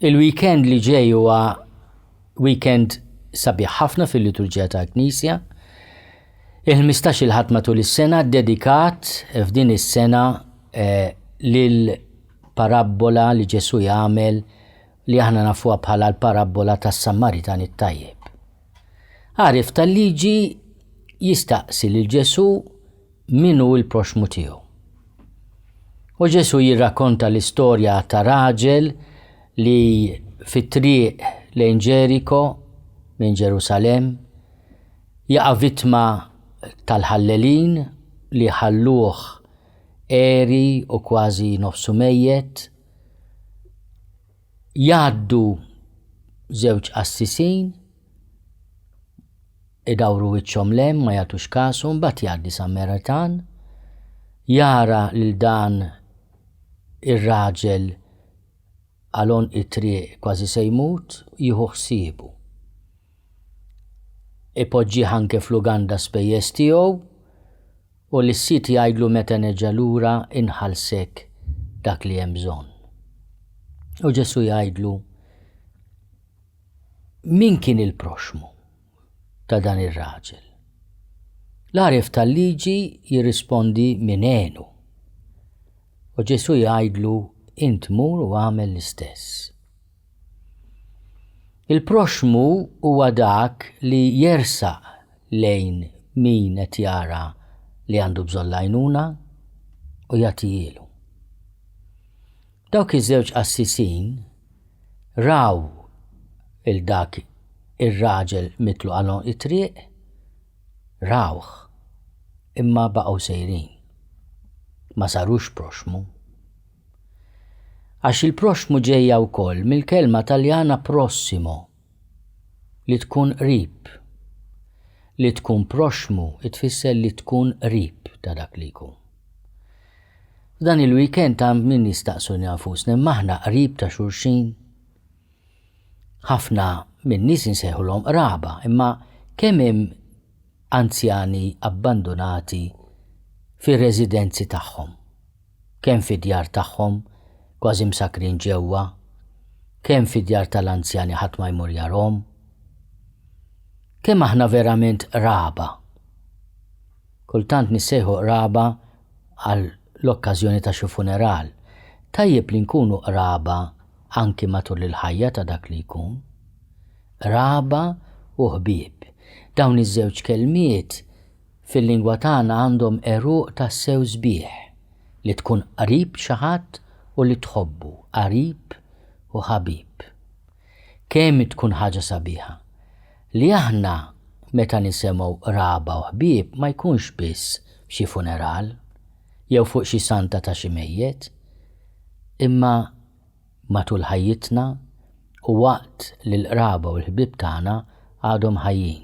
Il-weekend li ġej huwa weekend sabiħ ħafna fil-liturġija tal-Knisja. Il-15 il-Ħadd matul is-sena dedikat f'din is-sena eh, lil parabbola li Ġesu jagħmel li aħna nafuha bħala l-parabbola tas-Sammaritan it-tajjeb. Għarif tal-liġi jistaqsi lil Ġesu min hu l-proxxmu tiegħu. U Ġesù jirrakkonta l-istorja ta' raġel li fit-triq lejn Ġeriko minn Ġerusalemm jaqa' vittma tal-ħallelin li ħalluh għeri u kważi nofsu mejjet. Jgħaddu żewġ qassisin Idawru wiċċhom 'l hemm, ma jagħtux kasu, mbagħad jgħaddi Samaritan, jara lil dan ir-raġel għal għonq it-triq kważi se jmut, jieħu ħsiebu. Ipoġġih anke fl-Uganda spejjeż tiegħu u lis-sid jgħidlu meta nerġa' lura inħallsek dak li hemm bżonn. U Ġesù jgħidlu, Min kien il-proxxmu ta' dan ir-raġel? L-għaref tal-liġi jirrispondi min għenu. U Ġesù jgħidlu int mur u agħmel l-istess. Il-proxxmu huwa dak li jersaq lejn min qed jara li għandu bżonn l-għajnuna u jagħtihielu. Dawk iż-żewġ qassisin raw 'il dak ir-raġel mitluq għal għonq it-triq, rawh, imma baqgħu sejrin. Ma sarux proxxmu. Għax il-proxxmu ġejja wkoll mill-kelma Taljana prossimo, li tkun qrib. Li tkun proxxmu tfisser li tkun qrib ta' dak li jkun. F'dan il-weekend ta' min nistaqsu lilna nfusna imma aħna qrib ta' xulxin? Ħafna min-nies insejħulhom qraba, imma kemm hemm anzjani abbandunati fir-residenzi tagħhom? Kemm fid-djar tagħhom kważi msakkrin ġewwa? Kemm fid-djar tal-anzjani ħadd ma jmur jarhom? Kemm aħna verament qraba? Kultant nissejħu qraba għal l-okkażjoni ta' xi funeral. Tajjeb li nkunu qraba anki matul il-ħajja ta' dak li jkun. Qraba u ħbieb. Dawn iż-żewġ kelmiet fil-lingwa tagħna għandhom għeruq tassew sbieħ. Li tkun qrib xi ħadd u li tħobbu, qarib u ħabib. Kemm tkun ħaġa sabiħa li aħna meta nisemgħu qraba u ħbieb ma jkunx biss f'xi funeral jew fuq xi santa ta' xi mejjet, imma matul ħajjitna u waqt li l-qraba u l-ħbieb tagħna għadhom ħajjin.